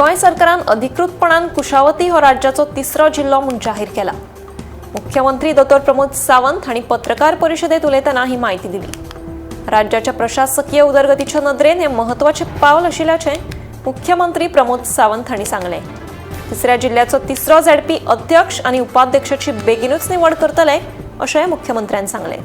गोंय सरकारान अधिकृतपणान कुशावती हो राज्याचो तिसरो जिल्लो म्हूण जाहीर केला। मुख्यमंत्री दोतोर प्रमोद सावंत हांणी पत्रकार परिशदेत उलयतना ही म्हायती दिली। राज्याच्या प्रशासकीय उदरगतीच्या नदरेन हे महत्वाचे पावल आशिल्ल्याचें मुख्यमंत्री प्रमोद सावंत हांणी सांगलें। तिसऱ्या जिल्ल्याचो तिसरो झेडपी अध्यक्ष आनी उपाध्यक्षाची बेगीनूच निवड करतले अशें मुख्यमंत्र्यान सांगलें।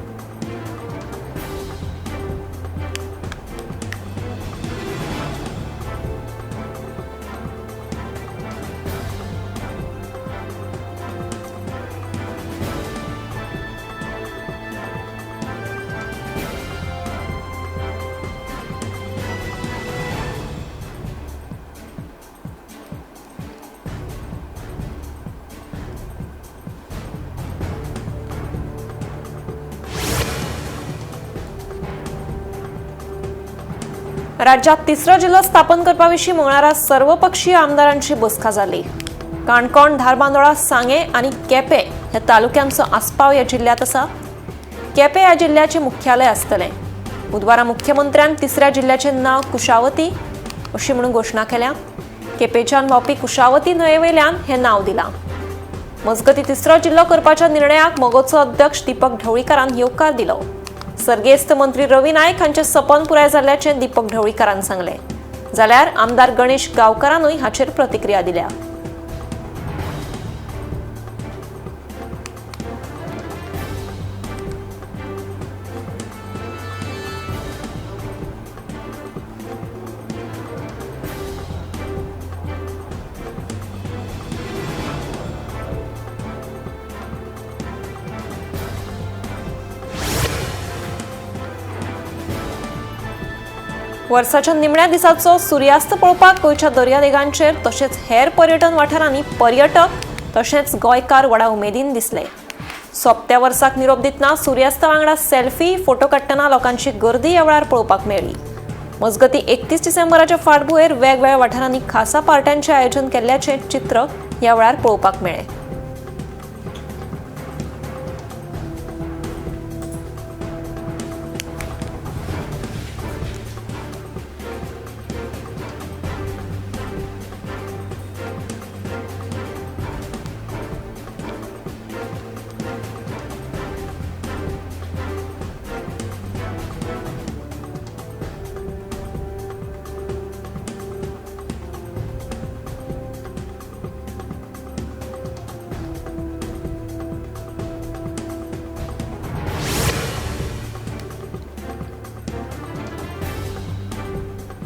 राज्यात तिसरो जिल्लो स्थापन करपा विशीं मंगळारा सर्वपक्षीय आमदारांची बसका जाली। काणकोण, धारबांदोडा, सांगें आनी केपें ह्या तालुक्यांचो आस्पाव ह्या जिल्ल्यांत आसा। केपें ह्या जिल्ल्याचें मुख्यालय आसतलें। बुधवारा मुख्यमंत्र्यान तिसऱ्या जिल्ल्याचें नांव कुशावती अशी म्हणून घोशणा केल्या। केपेंच्यान व्हांवपी कुशावती न्हंये वयल्यान हें नांव दिलां। मजगतीं तिसरो जिल्लो करपाच्या निर्णयाक मगोचो अध्यक्ष दीपक ढवळीकारान येवकार दिलो। सर्गेस्त मंत्री रवी नायक हांचे सपन पुराय जाल्ल्याचें दीपक ढवळीकारान सांगलें। जाल्यार आमदार गणेश गांवकारानूय हाचेर प्रतिक्रिया दिल्या। वर्साच्या निमण्या दिसाचो सुर्यास्त पळोवपाक गोंयच्या दर्यादेगांचेर तशेंच हेर पर्यटन वाठारांनी पर्यटक तशेंच गोंयकार व्हडा उमेदीन दिसले। सोंपत्या वर्साक निरोप दितना सुर्यास्ता वांगडा सेल्फी फोटो काडटना लोकांची गर्दी ह्या वेळार पळोवपाक मेळ्ळी। मजगतीं 31 डिसेंबराच्या फाटभुंयेर वेगवेगळ्या वाठारांनी खासा पार्ट्यांचें आयोजन केल्ल्याचें चित्र ह्या वेळार पळोवपाक मेळ्ळें।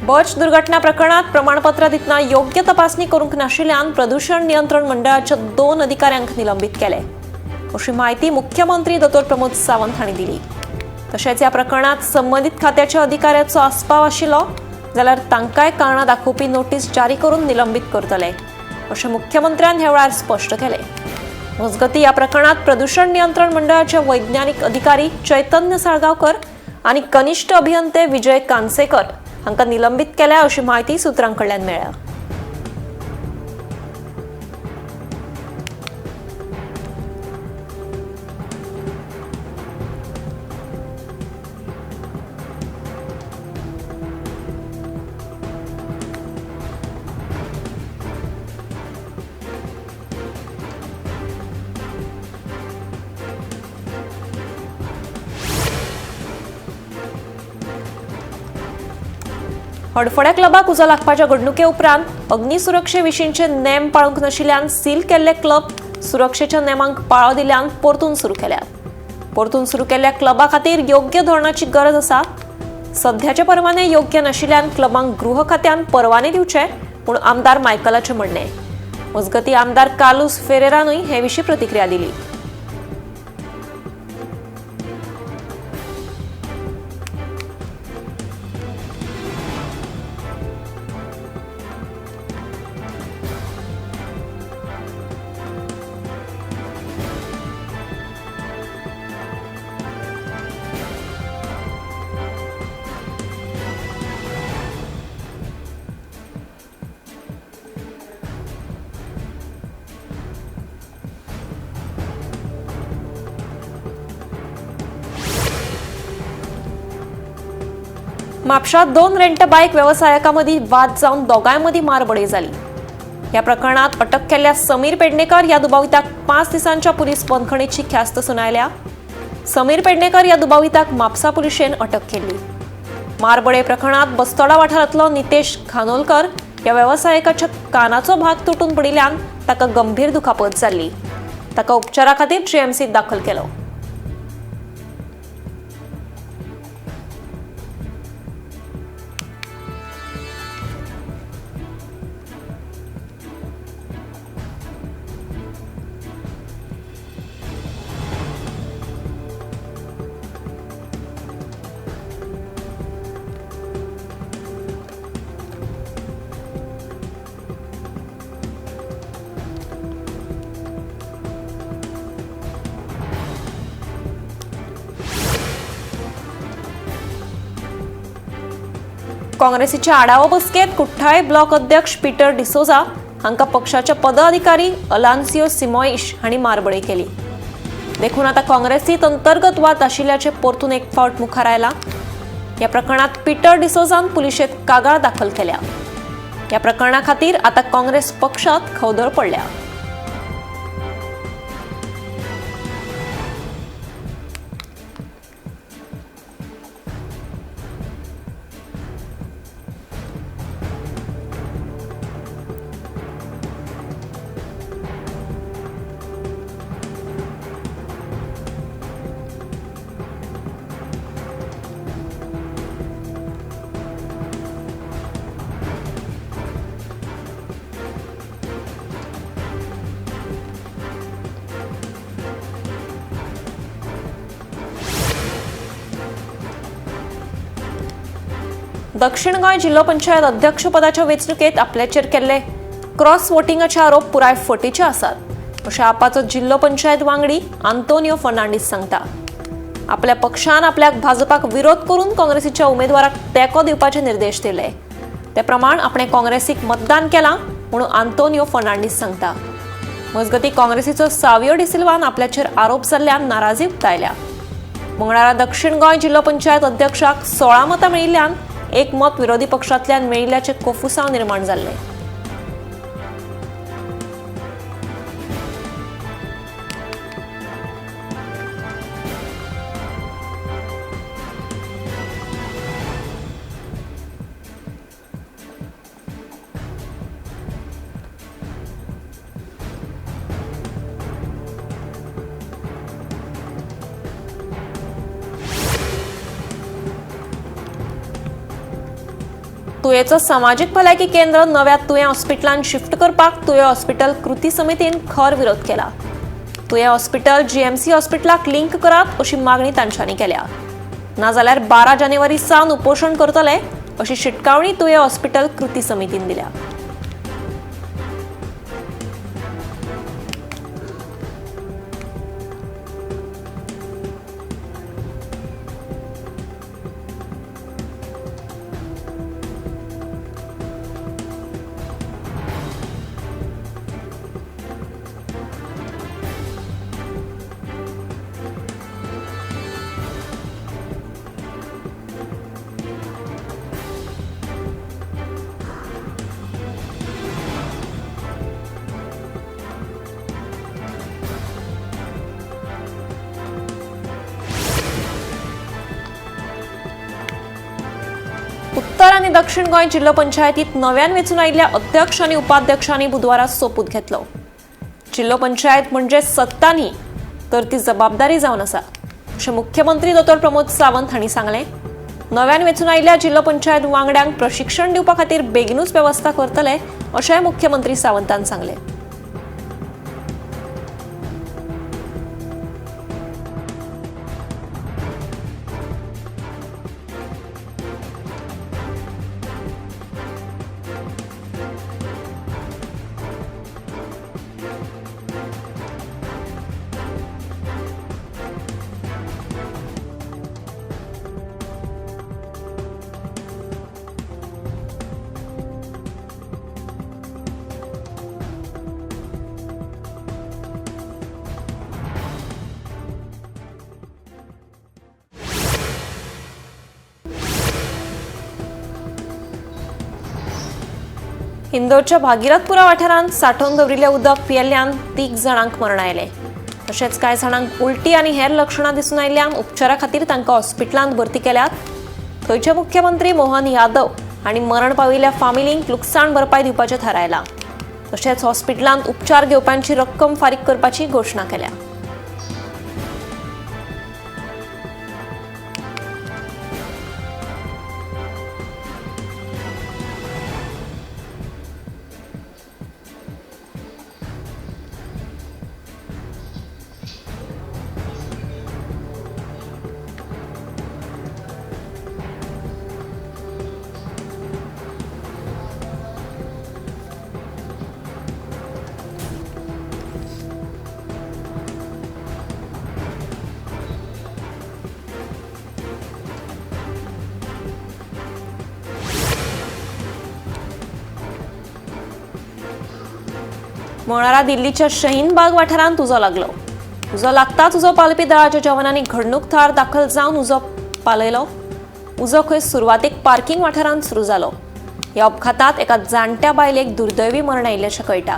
बच दुर्घटना प्रकरणात प्रमाणपत्र दितना योग्य तपासणी करूंक नाशिल्ल्यान प्रदूषण नियंत्रण मंडळाच्या 2 अधिकाऱ्यांक निलंबित केले अशी म्हायती मुख्यमंत्री दोतोर प्रमोद सावंत हांणी दिली। तशेंच ह्या प्रकरणात संबंदीत खात्याच्या अधिकाऱ्याचो आस्पाव आशिल्लो जाल्यार तांकांय कारणां दाखोवपी नोटीस जारी करून निलंबित करतले अशें मुख्यमंत्र्यान ह्या वेळार स्पश्ट केलें। मजगतीं ह्या प्रकरणात प्रदूषण नियंत्रण मंडळाचे वैज्ञानिक अधिकारी चैतन्य साळगांवकर आनी कनिष्ठ अभियंते विजय कानसेकर हांकां निलंबित केल्या अशी म्हायती सूत्रां कडल्यान मेळ्ळ्या। हडफड्या क्लबाक उजो लागपाच्या घडणुके उपरांत अग्निसुरक्षे विशींचे नेम पाळूंक नाशिल्ल्यान सील केल्ले क्लब सुरक्षेच्या नेमांक पाळो दिल्ल्यान परतून सुरू केल्यात। परतून सुरू केल्ल्या क्लबा खातीर योग्य धोरणाची गरज आसा। सध्याचे परवाने योग्य नाशिल्ल्यान क्लबांक गृह खात्यान परवाने दिवचे म्हूण आमदार मायकलाचें म्हणणें। मजगतीं आमदार कार्लुस फेरेरानूय हे विशीं प्रतिक्रिया दिली। म्हापशात 2 रेंट बायक वेवसायिकांमदीं वाद जावन दोगांयमदीं मारबडय जाली। ह्या प्रकरणात अटक केल्ल्या समीर पेडणेकर ह्या दुबाविताक 5 दिसांच्या पुलीस बंदखणीची ख्यास्त सुनायल्या। समीर पेडणेकर ह्या दुबाविताक म्हापसा पुलिशेन अटक केली। मारबडय प्रकरणात बस्तोडा वाठारांतलो नितेश खानोलकर ह्या वेवसायिकाच्या कानाचो भाग तुटून पडिल्ल्यान ताका गंभीर दुखापत जाल्ली। ताका उपचारा खातीर जीएमसीत दाखल केलो। काँग्रेसीच्या आढावो बसकेत कुठ्ठाळे ब्लॉक अध्यक्ष पीटर डिसोजा हांकां पक्षाचे पदाधिकारी अलान्सियो सिमोइश हांणी मारबडय केली। देखून आतां काँग्रेसीत अंतर्गत वाद आशिल्ल्याचें परतून एक फावट मुखार आयलां। ह्या प्रकरणात पीटर डिसोजान पुलिशेंत कागाळ दाखल केल्या। ह्या प्रकरणा खातीर आतां काँग्रेस पक्षांत खवदळ पडल्या। दक्षिण गोंय जिल्हो पंचायत अध्यक्षपदाच्या वेंचणुकेत आपल्याचेर केल्ले क्रॉस वोटिंगाचे आरोप पुराय फटीचे आसात अशें आपाचो जिल्हो पंचायत वांगडी आंतोनियो फर्नांडीस सांगता। आपल्या पक्षान आपल्याक भाजपाक विरोध करून काँग्रेसीच्या उमेदवाराक तेंको दिवपाचे निर्देश दिले। ते प्रमाण आपणे काँग्रेसीक मतदान केलां म्हणून आंतोनियो फर्नांडीस सांगता। मजगतीं काँग्रेसीचो सावियो डिसिल्वान आपल्याचेर आरोप जाल्ल्यान नाराजी उक्तायल्या। मंगळारा दक्षिण गोंय जिल्हो पंचायत अध्यक्षाक 16 मतां मेळिल्ल्यान एक मत विरोधी पक्षांतल्यान मेळिल्ल्याचे कोफुसांव निर्माण जाल्लें। तुयेचो सामाजीक भलायकी केंद्र नव्या तुयें हॉस्पिटलान शिफ्ट करपाक तुयें हॉस्पिटल कृती समितीन खर विरोध केला। तुयें हॉस्पिटल जीएमसी हॉस्पिटलाक लिंक करात अशी मागणी तांच्यांनी केल्या। नाजाल्यार 12 जानेवारी सावन उपोशण करतले अशी शिटकावणी तुयें हॉस्पिटल कृती समितीन दिल्या। उत्तर आनी दक्षिण गोंय जिल्हो पंचायतीत नव्यान वेंचून आयिल्ल्या अध्यक्ष आनी उपाध्यक्षांनी बुधवारा सोपूत घेतलो। जिल्हो पंचायत म्हणजे सत्ता न्ही तर ती जबाबदारी जावन आसा अशें मुख्यमंत्री दोतोर प्रमोद सावंत हांणी सांगलें। नव्यान वेंचून आयिल्ल्या जिल्हो पंचायत वांगड्यांक प्रशिक्षण दिवपा खातीर बेगीनूच वेवस्था करतले अशेंय मुख्यमंत्री सावंतान सांगलें। इंदोरच्या भागीरथपुरा वाठारांत सांठोवन दवरिल्लें उदक पियेल्ल्यान 3 जाणांक मरण आयलें। तशेंच कांय जाणांक उलटी आनी हेर लक्षणां दिसून आयिल्ल्यान उपचारा खातीर तांकां हॉस्पिटलांत भरती केल्यात। थंयचे मुख्यमंत्री मोहन यादव हांणी मरण पाविल्ल्या फामिलींक लुकसाण भरपाय दिवपाचें थारायलां। तशेंच हॉस्पिटलांत उपचार घेवप्यांची रक्कम फारीक करपाची घोशणा केल्या। मंगळारा दिल्लीच्या शहीनबाग वाठारांत उजो लागलो। उजो लागताच उजो पालोवपी दळाच्या जवानांनी घडणूक थळार दाखल जावन उजो पालयलो। उजो खंय सुरवातेक पार्किंग वाठारांत सुरू जालो। ह्या अपघातात एका जाणट्या बायलेक दुर्दैवी मरण आयिल्ल्याचें कळटा।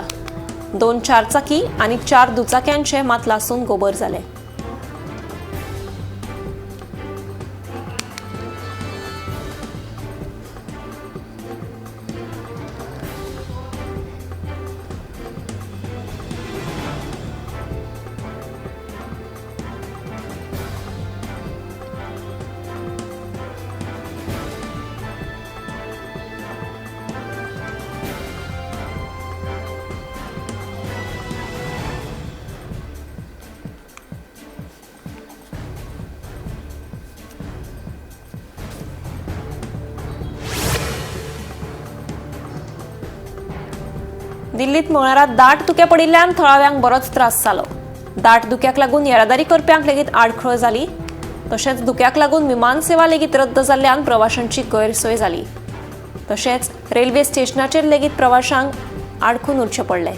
2 चारचाकी आनी 4 दुचाक्यांचे मात लासून गोबर जाले। दिल्लीत मंगळारा दाट धुक्या पडिल्ल्यान थळाव्यांक बरोच त्रास जालो। दाट धुक्याक लागून येरादारी करप्यांक लेगीत आडखळ जाली। तशेंच धुक्याक लागून विमान सेवा लेगीत रद्द जाल्ल्यान प्रवाशांची गैरसोय जाली। तशेंच रेल्वे स्टेशनाचेर लेगीत प्रवाशांक आडखून उरचें पडलें।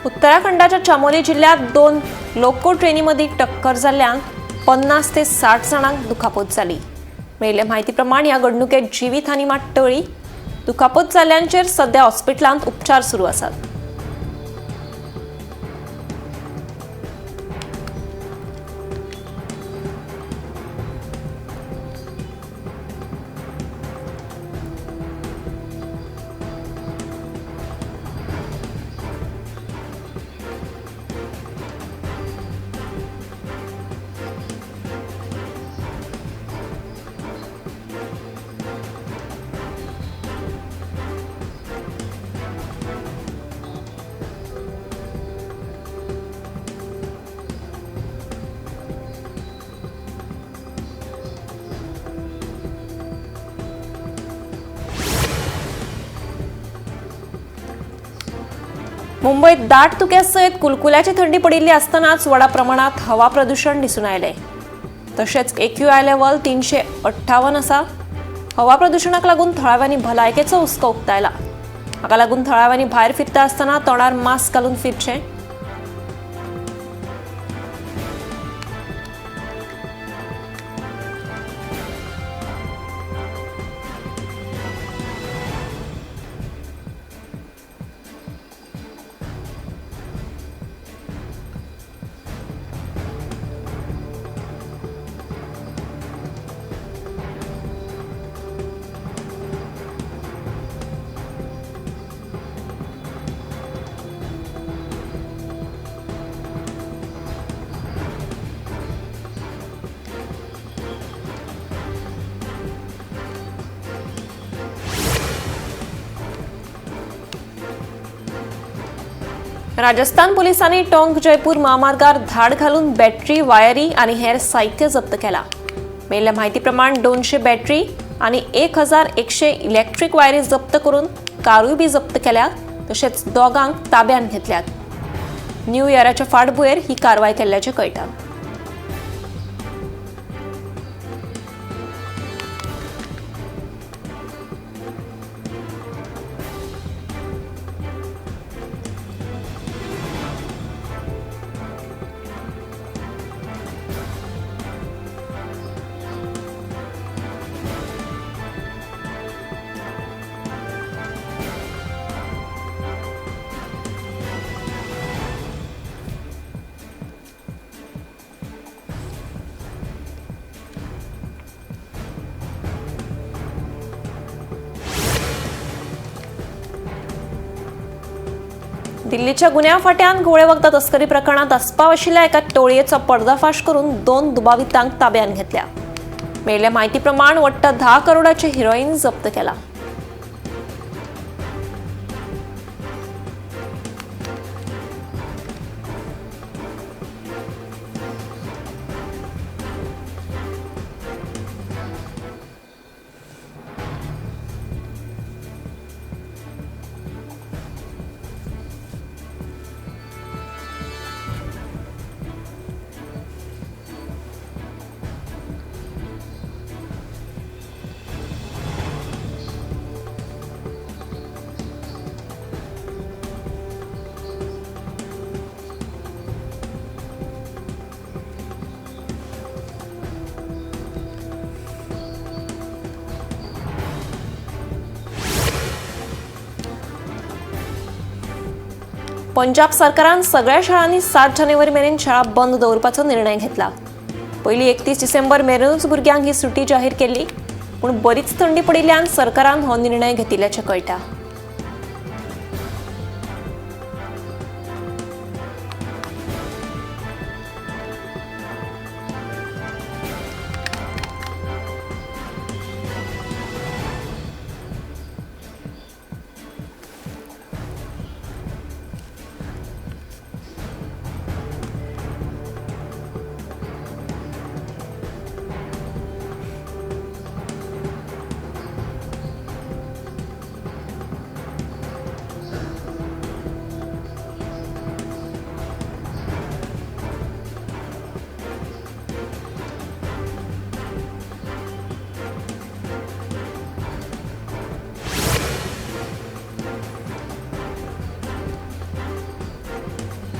उत्तराखंडाच्या चामोली जिल्ह्यात 2 लोको ट्रेनीमध्ये टक्कर जाल्ल्यान 50 ते 60 जाणांक दुखापत जाली। मेळिल्ले माहिती प्रमाण ह्या घडणुकेत जीवितहानी मात टळ्ळी। दुखापत जाल्ल्यांचेर सध्या हॉस्पिटलांत उपचार सुरू आसात। मुंबईत दाट धुक्यासयत कुलकुल्याची थंडी पडिल्ली आसतनाच व्हडा प्रमाणात हवा प्रदूषण दिसून आयलें। तशेंच AQI level 358 आसा। हवा प्रदूषणाक लागून थळाव्यांनी भलायकेचो हुस्को उक्तायला। हाका लागून थळाव्यांनी भायर फिरता आसतना तोंडार मास्क घालून फिरचें। राजस्थान पोलिसांनी टोंक जयपूर म्हामार्गार धाड घालून बॅटरी, वायरी आनी हेर साहित्य जप्त केला. मेळिल्ल्या म्हायती प्रमाण 200 बॅटरी आनी 1100 इलेक्ट्रीक वायरी जप्त करून कारूय बी जप्त केल्या. तशेंच दोगांक ताब्यांत घेतल्यात. न्यू इयराच्या फाटभुंयेर ही कारवाय केल्ल्याचें कळटा. दिल्लीच्या गुन्यांव फांट्यान घुंवळे वखदां तस्करी प्रकरणात आस्पाव आशिल्ल्या एका टोळयेचो पर्दाफाश करून 2 दुबावितांक ताब्यांत घेतल्या. मेळिल्ल्या म्हायती प्रमाण वट्ट 10 करोडाचे हिरोईन जप्त केला. पंजाब सरकारान सगळ्या शाळांनी 7 जानेवारी मेरेन शाळा बंद दवरपाचो निर्णय घेतला. पयलीं 31 डिसेंबर मेरेनूच भुरग्यांक ही सुटी जाहीर केल्ली, पूण बरीच थंडी पडिल्ल्यान सरकारान हो निर्णय घेतिल्ल्याचें कळटा.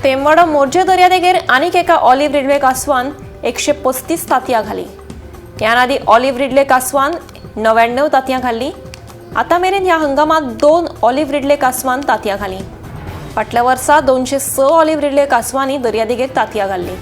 तेमवाडो मोरजे दर्यादेगेर आनीक एका ऑलिव्ह रिडले कासवान 135 तांतयां घाली. ह्यान आदीं ऑलिव्ह रिडले कासवान 99 तांतयां घाल्लीं. आतां मेरेन ह्या हंगामांत 2 ऑलिव्ह रिडले कासवान तांतयां घालीं. फाटल्या वर्सा 206 ऑलिव्ह रिडले कासवांनी दर्यादेगेर तांतयां घाल्लीं.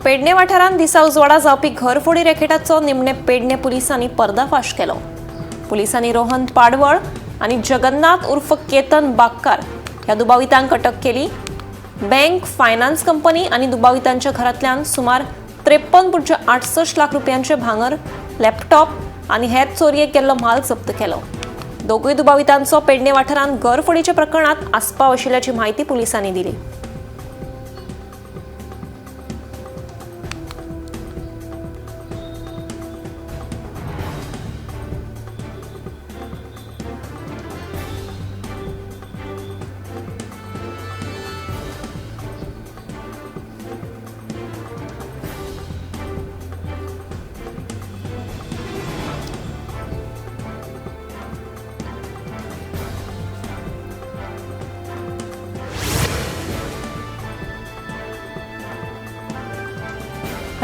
पेडणे वाठारांत दिसा उजवाडा जावपी घरफोडी रॅकेटाचो निमणे पेडणे पुलिसांनी पर्दाफाश केलो. पुलिसांनी रोहन पाडवळ आनी जगन्नाथ उर्फ केतन बागकार ह्या दुबावितांक अटक केली. बँक, फायनान्स कंपनी आनी दुबावितांच्या घरांतल्यान सुमार 53.68 लाख रुपयांचे भांगर, लॅपटॉप आनी हेर चोरयेक गेल्लो म्हाल जप्त केलो. दोगूय दुबावितांचो पेडणे वाठारांत घरफोडीच्या प्रकरणात आस्पाव आशिल्ल्याची म्हायती पुलिसांनी दिली.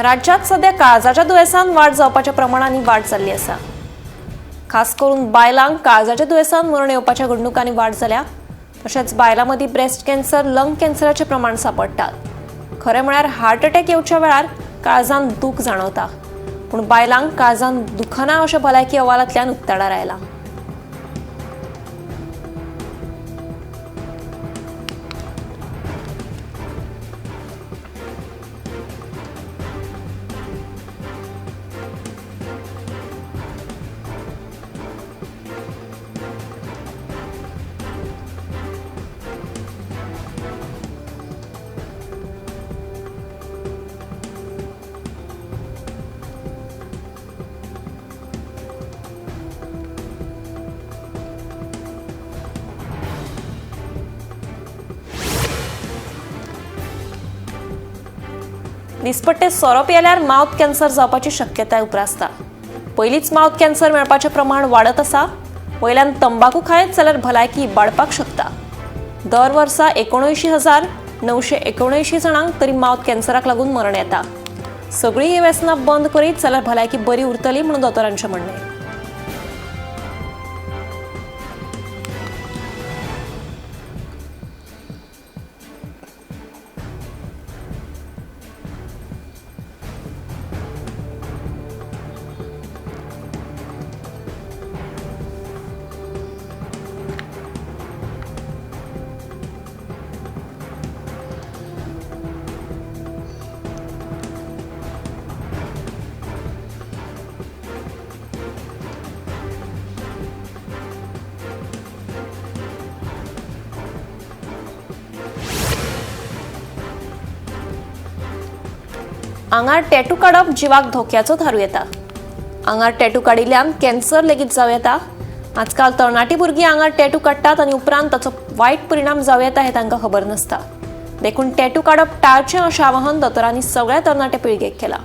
राज्यात सध्या काळजाच्या दुयेंसान वाड जावपाच्या प्रमाणांनी वाड जाल्ली आसा. खास करून बायलांक काळजाच्या दुयेंसान मरण येवपाच्या घडणुकांनी वाड जाल्या. तशेंच बायलां मदीं ब्रेस्ट कॅन्सर, लंग कॅन्सराचें प्रमाण सांपडटात. खरें म्हळ्यार हार्ट अटॅक येवच्या वेळार काळजान दूख जाणवता, पूण बायलांक काळजान दुखना अशें भलायकी अहवालांतल्यान उक्ताडार आयलां. दिसपट्टे सोरो पियेल्यार माउथ कॅन्सर जावपाची शक्यताय उप्रासता. पयलींच माउथ कॅन्सर मेळपाचें प्रमाण वाडत आसा. वयल्यान तंबाकू खायत जाल्यार भलायकी इबाडपाक शकता. दर वर्सा 79,979 जाणांक तरी माउथ कॅन्सराक लागून मरण येता. सगळीं हीं व्यसनां बंद करीत जाल्यार भलायकी बरी उरतली म्हणून दोतोरांचें म्हणणें. आंगार टॅटू काडप जिवाक धोक्याचो थारूं येता. आंगार टॅटू काडिल्ल्यान कॅन्सर लेगीत जावं येता. आजकाल तरणाटी भुरगीं आंगार टॅटू काडटात आनी उपरांत ताचो वायट परिणाम जावं येता हें तांकां खबर नासता. देखून टॅटू काडप टाळचें अशें आवाहन दोतोरांनी सगळ्या तरणाट्या पिळगेक केलां.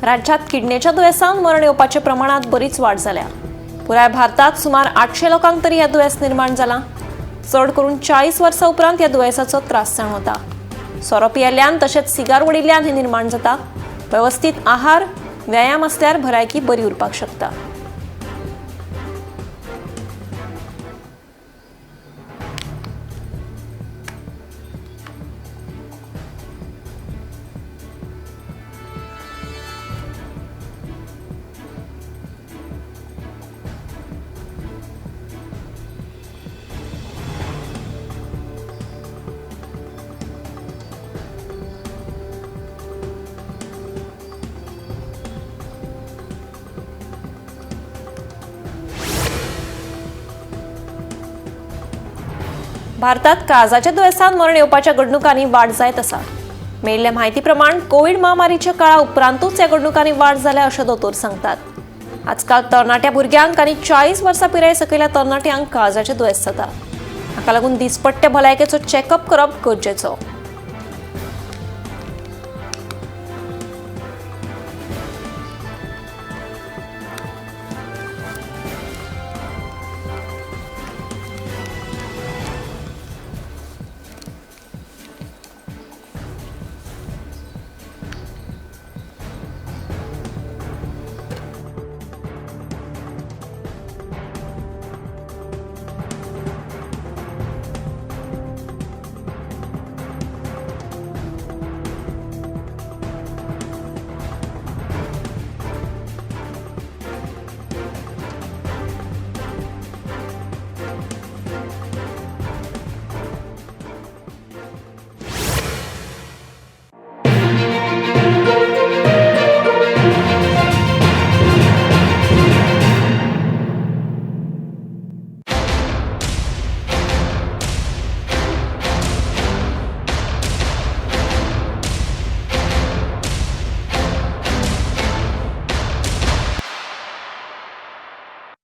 राज्यात किडनेच्या दुयेंसान मरण येवपाच्या प्रमाणात बरीच वाड जाल्या. पुराय भारतात सुमार 800 लोकांक तरी ह्या दुयेंस निर्माण जाला. चड करून 40 वर्सां उपरांत ह्या दुयेंसाचो त्रास जाणवता. सोरो पियेल्ल्यान तशेंच सिगार ओडिल्ल्यान हें निर्माण जाता. वेवस्थीत आहार, व्यायाम आसल्यार भलायकी बरी उरपाक शकता. भारतात काळजाच्या दुयेंसान मरण येवपाच्या घडणुकांनी वाड जायत आसा. मेळिल्ल्या म्हायती प्रमाण कोविड महामारीच्या काळा उपरांतूच ह्या घडणुकांनी वाड जाल्या अशें दोतोर सांगतात. आजकाल तरणाट्या भुरग्यांक आनी 40 वर्सां पिराये सकयल्या तरणाट्यांक काळजाचें दुयेंस जाता. हाका लागून दिसपट्टे भलायकेचो चॅकअप करप गरजेचो.